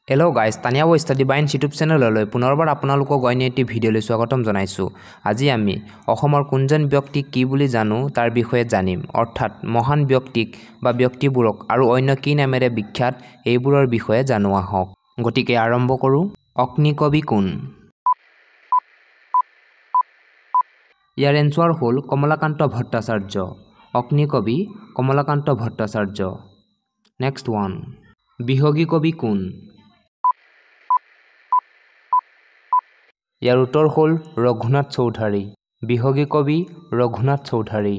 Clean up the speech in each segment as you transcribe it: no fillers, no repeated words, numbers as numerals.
Hello' guys, Tania study vibes YouTube চেনেললৈ পুনৰবাৰ আপোনালোকক অন্য এটি ভিডিঅ'লৈ স্বাগতম জনাইছোঁ। আজি আমি অসমৰ কোনজন ব্যক্তিক কি বুলি জানো তাৰ বিষয়ে জানিম, অৰ্থাৎ মহান ব্যক্তিক বা ব্যক্তিবোৰক আৰু অন্য কি নামেৰে বিখ্যাত এইবোৰৰ বিষয়ে জানো আহক। গতিকে আৰম্ভ কৰোঁ। অগ্নিকবি কোন? ইয়াৰ এনচাৰ হ'ল কমলাকান্ত ভট্টাচাৰ্য। অগ্নিকবি কমলাকান্ত ভট্টাচাৰ্য। নেক্সট ওৱান, বিহগী কবি কোন? ইয়াৰ উত্তৰ হ'ল ৰঘুনাথ চৌধাৰী। বিহগী কবি ৰঘুনাথ চৌধাৰী।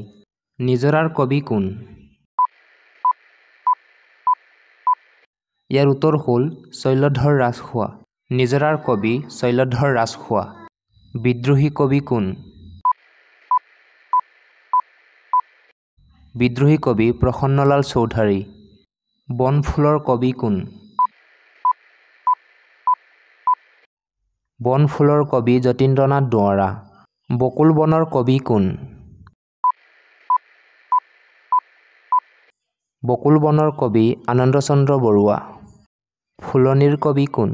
নিজৰাৰ কবি কোন? ইয়াৰ উত্তৰ হ'ল শৈলধৰ ৰাজখোৱা। নিজৰাৰ কবি শৈলধৰ ৰাজখোৱা। বিদ্ৰোহী কবি কোন? বিদ্ৰোহী কবি প্ৰসন্নলাল চৌধাৰী। বনফুলৰ কবি কোন? বনফুলৰ কবি যতীন্দ্ৰনাথ দুৱৰা। বকুল বনৰ কবি কোন? বকুল বনৰ কবি আনন্দচন্দ্ৰ বৰুৱা। ফুলনিৰ কবি কোন?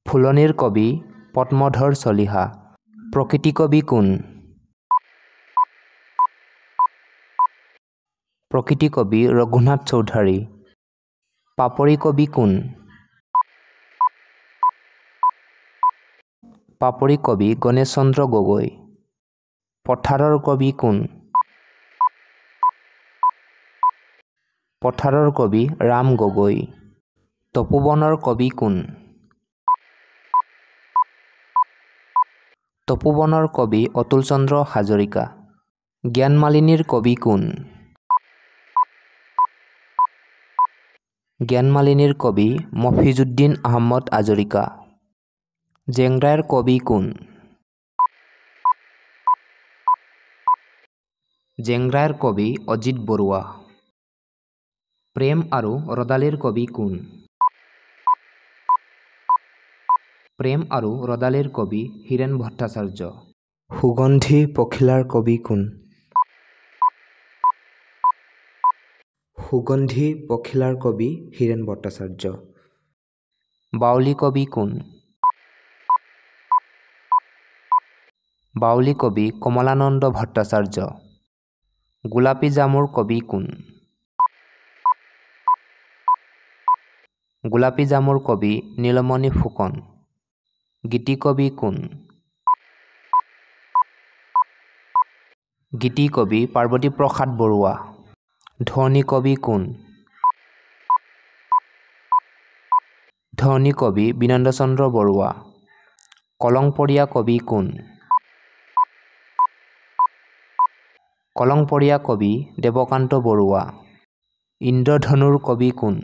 ফুলনিৰ কবি পদ্মধৰ চলিহা। প্ৰকৃতি কবি কোন? প্ৰকৃতি কবি ৰঘুনাথ চৌধাৰী। পাপৰি কবি কোন? পাপৰি কবি গণেশ চন্দ্ৰ গগৈ। পথাৰৰ কবি কোন? পথাৰৰ কবি ৰাম গগৈ। তপোবনৰ কবি কোন? তপোবনৰ কবি অতুল চন্দ্ৰ হাজৰিকা। জ্ঞানমালিনীৰ কবি কোন? জ্ঞানমালিনীৰ কবি মফিজুদ্দিন আহমদ হাজৰিকা। জেংৰাইৰ কবি কোন? জেংৰাইৰ কবি অজিত বৰুৱা। প্ৰেম আৰু ৰদালিৰ কবি কোন? প্ৰেম আৰু ৰদালিৰ কবি হীৰেণ ভট্টাচাৰ্য। সুগন্ধি পখিলাৰ কবি কোন? সুগন্ধি পখিলাৰ কবি হীৰেণ ভট্টাচাৰ্য। বাউলী কবি কোন? বাউলী কবি কমলানন্দ ভট্টাচাৰ্য। গোলাপী জামুৰ কবি কোন? গোলাপী জামুৰ কবি নীলমণি ফুকন। গীতিকবি কোন? গীতিকবি পাৰ্বতী প্ৰসাদ বৰুৱা। ধ্বনি কবি কোন? ধ্বনি কবি বিনন্দচন্দ্ৰ বৰুৱা। কলংপৰীয়া কবি কোন? কলংপৰীয়া কবি দেৱকান্ত বৰুৱা। ইন্দ্ৰধনুৰ কবি কোন?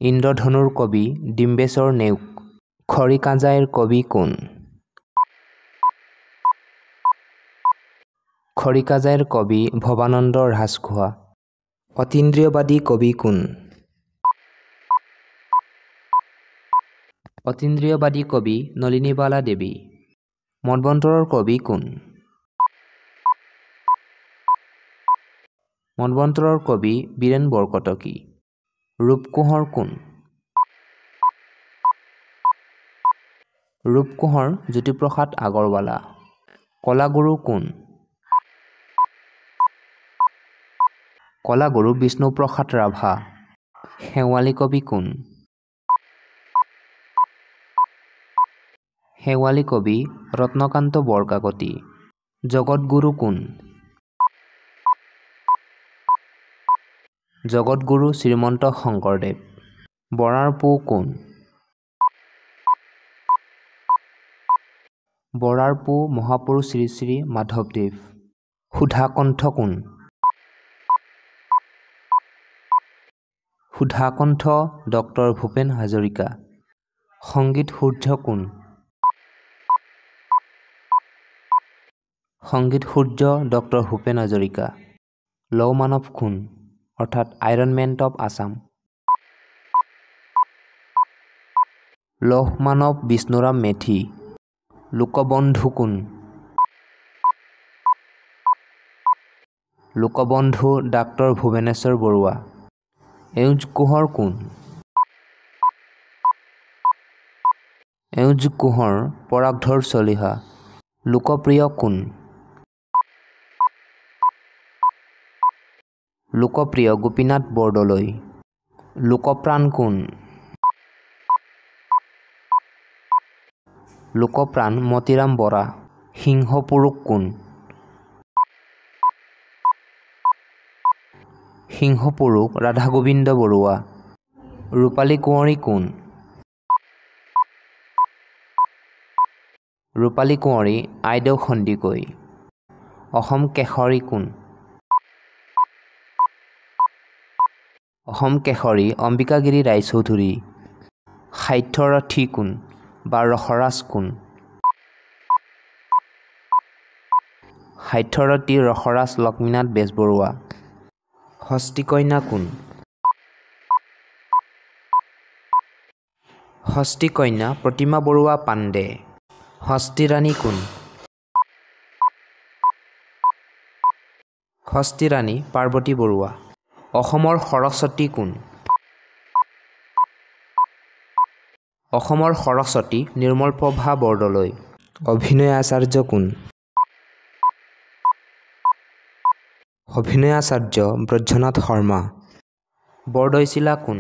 ইন্দ্ৰধনুৰ কবি ডিম্বেশ্বৰ নেওগ। খৰিকাজাইৰ কবি কোন? খৰিকাজাইৰ কবি ভৱানন্দ ৰাজখোৱা। অতীন্দ্ৰিয়বাদী কবি কোন? অতীন্দ্ৰিয়বাদী কবি নলিনীবালা দেৱী। মন্বন্তৰৰ কবি কোন? মন্বন্তৰৰ কবি বীৰেণ বৰকটকী। ৰূপকোঁৱৰ কোন? ৰূপকোঁৱৰ জ্যোতিপ্ৰসাদ আগৰৱালা। কলাগুৰু কোন? কলাগুৰু বিষ্ণুপ্ৰসাদ ৰাভা। শেৱালি কবি কোন? শেৱালি কবি ৰত্নকান্ত বৰকাকতী। জগতগুৰু কোন? জগতগুৰু শ্ৰীমন্ত শংকৰদেৱ। বৰাৰ পো কোন? বৰাৰ পো মহাপুৰুষ শ্ৰী শ্ৰী মাধৱদেৱ। সুধাকণ্ঠ কোন? সুধাকণ্ঠ ডক্টৰ ভূপেন হাজৰিকা। সংগীত সূৰ্য কোন? সংগীত সূৰ্য ডক্টৰ ভূপেন হাজৰিকা। লৌহ মানৱ কোন? অৰ্থাৎ আইৰণ মেন অফ আছাম। লৌহ মানৱ বিষ্ণুৰাম মেধি। লোকবন্ধু কোন? লোকবন্ধু ডাক্তৰ ভুৱনেশ্বৰ বৰুৱা। এওঁজ কোঁৱৰ কোন? এওঁজ কোঁৱৰ পৰাগধৰ চলিহা। লোকপ্ৰিয় কোন? লোকপ্ৰিয় গোপীনাথ বৰদলৈ। লোকপ্ৰাণ কোন? লোকপ্ৰাণ মতিৰাম বৰা। সিংহপুৰুষ কোন? সিংহপুৰুষ ৰাধাগোবিন্দ বৰুৱা। ৰূপালী কুঁৱৰী কোন? ৰূপালী কুঁৱৰী আইদেউ সন্দিকৈ। অসম কেশৰী কোন? অসম কেশৰী অম্বিকাগিৰী ৰায়চৌধুৰী। সাহিত্যৰথী কোন বা ৰসৰাজ কোন? সাহিত্যৰথী ৰসৰাজ লক্ষ্মীনাথ বেজবৰুৱা। হস্তীকন্যা কোন? হস্তীকন্যা প্ৰতিমা বৰুৱা পাণ্ডে। হস্তীৰাণী কোন? হস্তীৰাণী পাৰ্বতী বৰুৱা। অসমৰ সৰস্বতী কোন? অসমৰ সৰস্বতী নিৰ্মলপ্ৰভা বৰদলৈ। অভিনয় আচাৰ্য কোন? অভিনয় আচাৰ্য ব্ৰজনাথ শৰ্মা। বৰদৈচিলা কোন?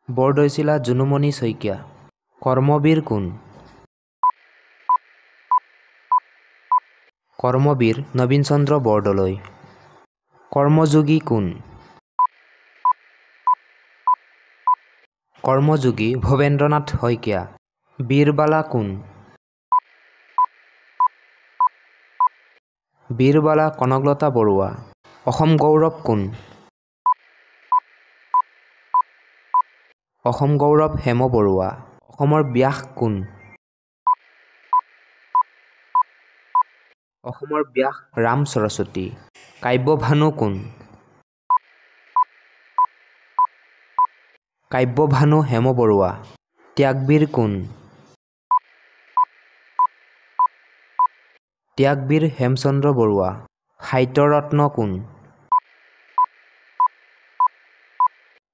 বৰদৈচিলা জুনুমণি শইকীয়া। কৰ্মবীৰ কোন? কৰ্মবীৰ নবীনচন্দ্ৰ বৰদলৈ। কৰ্মযোগী কোন? কৰ্মযোগী ভৱেন্দ্ৰনাথ শইকীয়া। বীৰবালা কোন? বীৰবালা কনকলতা বৰুৱা। অসম গৌৰৱ কোন? অসম গৌৰৱ হেম বৰুৱা। অসমৰ ব্যাস কোন? অসমৰ ব্যাস ৰাম সৰস্বতী। কাব্যভানু কোন? কাব্যভানু হেম বৰুৱা। ত্যাগবীৰ কোন? ত্যাগবীৰ হেমচন্দ্ৰ বৰুৱা। সাহিত্যৰত্ন কোন?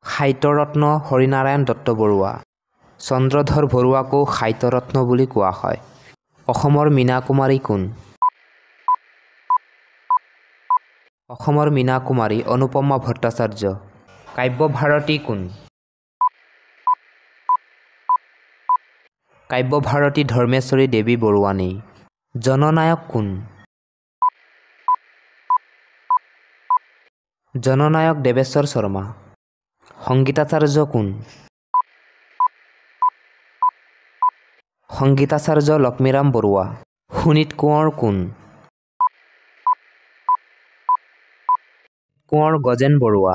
সাহিত্যৰত্ন হৰিনাৰায়ণ দত্ত বৰুৱা। চন্দ্ৰধৰ বৰুৱাকো সাহিত্যৰত্ন বুলি কোৱা হয়। অসমৰ মীনা কুমাৰী কোন? অসমৰ মীনা কুমাৰী অনুপমা ভট্টাচাৰ্য। কাব্যভাৰতী কোন? কাব্যভাৰতী ধৰ্মেশ্বৰী দেৱী বৰুৱানী। জননায়ক কোন? জননায়ক দেৱেশ্বৰ শৰ্মা। সংগীতাচাৰ্য কোন? সংগীতাচাৰ্য লক্ষ্মীৰাম বৰুৱা। শোণিত কোঁৱৰ কোন? কোঁৱৰ গজেন বৰুৱা।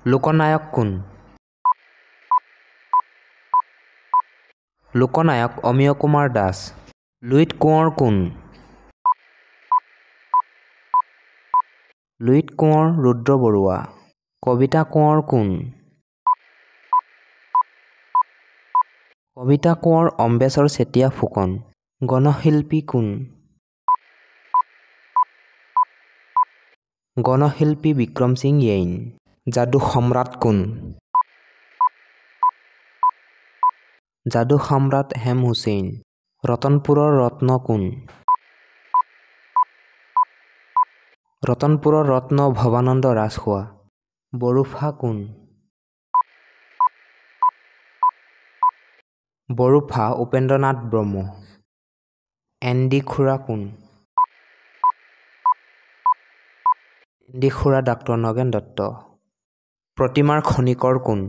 লোকনায়ক কোন? লোকনায়ক অমিয় কুমাৰ দাস। লুইত কোঁৱৰ কোন? লুইত কোঁৱৰ ৰুদ্ৰ বৰুৱা। কবিতা কোঁৱৰ কোন? কবিতা কোঁৱৰ অম্বেশ্বৰ চেতিয়া ফুকন। গণশিল্পী কোন? গণশিল্পী বিক্ৰম সিং য়েইন। যাদু সম্ৰাট কোন? যাদু সম্ৰাট হেম হুছেইন। ৰতনপুৰৰ ৰত্ন কোন? ৰতনপুৰৰ ৰত্ন ভৱানন্দ ৰাজখোৱা। বড়োফা কোন? বড়োফা উপেন্দ্ৰনাথ ব্ৰহ্ম। এন ডি খুৰা কোন? এন ডি খুৰা ডাক্তৰ নগেন দত্ত। প্ৰতিমাৰ খনিকৰ কোন?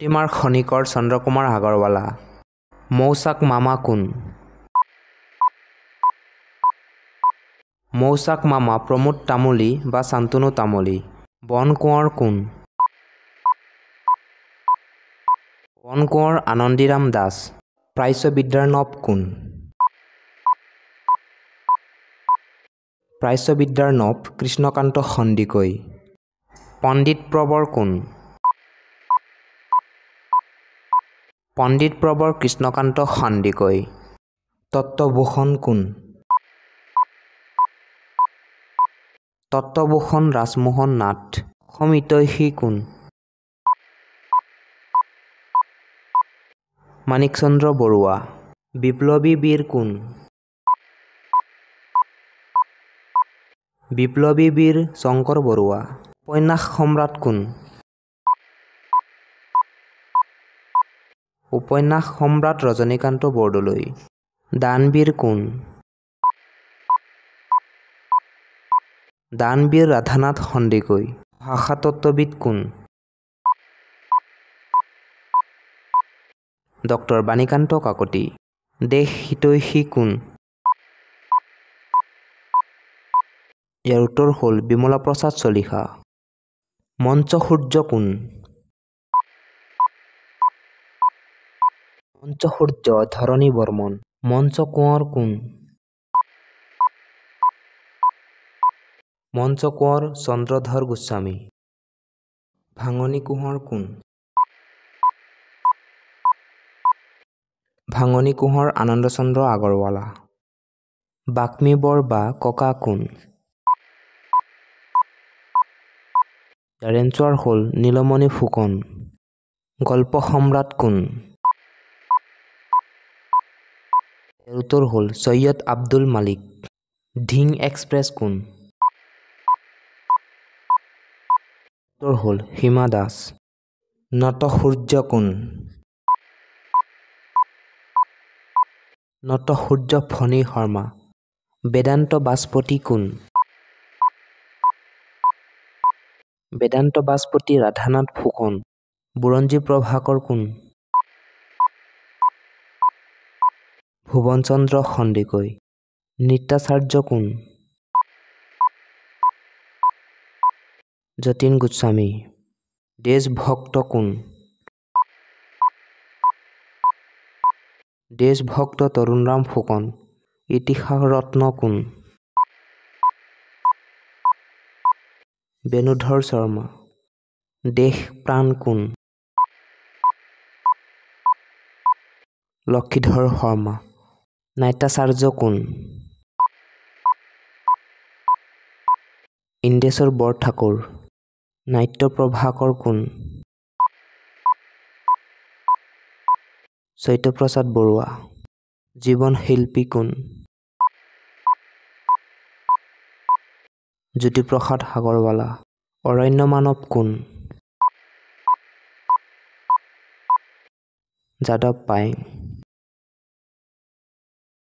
প্ৰতিমাৰ খনিকৰ চন্দ্ৰকুমাৰ আগৰৱালা। মৌচাক মামা কোন? মৌচাক মামা প্ৰমোদ তামুলী বা শান্তনু তামুলী। বনকোঁৱৰ কোন? বনকোঁৱৰ আনন্দীৰাম দাস। প্ৰাচ্যবিদ্যাৰ্ণৱ কোন? প্ৰাচ্যবিদ্যাৰ্ণৱ কৃষ্ণকান্ত সন্দিকৈ। পণ্ডিত প্ৰবৰ কোন? পণ্ডিত প্ৰবৰ কৃষ্ণকান্ত সন্দিকৈ। তত্ত্বভূষণ কোন? তত্ত্বভূষণ ৰাজমোহন নাথ। অসম হিতৈষী কোন? মাণিকচন্দ্ৰ বৰুৱা। বিপ্লৱী বীৰ কোন? বিপ্লৱী বীৰ শংকৰ বৰুৱা। উপন্যাস সম্ৰাট কোন? উপন্যাস সম্ৰাট ৰজনীকান্ত বৰদলৈ। দানবীৰ কোন? দানবীৰ ৰাধানাথ সন্দিকৈ। ভাষাতত্ত্ববিদ কোন? ডক্টৰ বাণীকান্ত কাকতি। দেশ হিতৈষী কোন? ইয়াৰ উত্তৰ হ'ল বিমলা প্ৰসাদ চলিহা। মঞ্চ সূৰ্য কোন? মঞ্চ সূৰ্য ধৰণী বৰ্মন। মঞ্চ কোঁৱৰ কোন? মঞ্চ কোঁৱৰ চন্দ্ৰধৰ গোস্বামী। ভাঙনি কোঁৱৰ কোন? ভাঙনি কোঁৱৰ আনন্দচন্দ্ৰ আগৰৱালা। বাগ্মীবৰ বা ককা কোন? ইয়াৰ এনচাৰ হ'ল নীলমণি ফুকন। গল্প সম্ৰাট কোন? ইয়াৰ উত্তৰ হ'ল চৈয়দ আব্দুল মালিক। ধিং এক্সপ্ৰেছ কোন? উত্তৰ হ'ল হিমা দাস। নটসূৰ্য কোন? নটসূৰ্য ফণী শৰ্মা। বেদান্ত বাচপতি কোন? বেদান্ত বাচপতি ৰাধানাথ ফুকন। বুৰঞ্জী প্ৰভাকৰ কোন? ভুৱনচন্দ্ৰ সন্দিকৈ। নৃত্যাচাৰ্য কোন? যতীন গোস্বামী। দেশভক্ত কোন? দেশভক্ত তৰুণৰাম ফুকন। ইতিহাস ৰত্ন কোন? বেণুধৰ শৰ্মা। দেশ প্ৰাণ কোন? লক্ষীধৰ শৰ্মা। নাট্যাচাৰ্য কোন? ইন্দ্ৰেশ্বৰ বৰঠাকুৰ। নাট্যপ্ৰভাকৰ কোন? চৈত্যপ্ৰসাদ বৰুৱা। জীৱন শিল্পী কোন? জ্যোতিপ্ৰসাদ আগৰৱালা। অৰণ্য মানৱ কোন? যাদৱ পায়েং।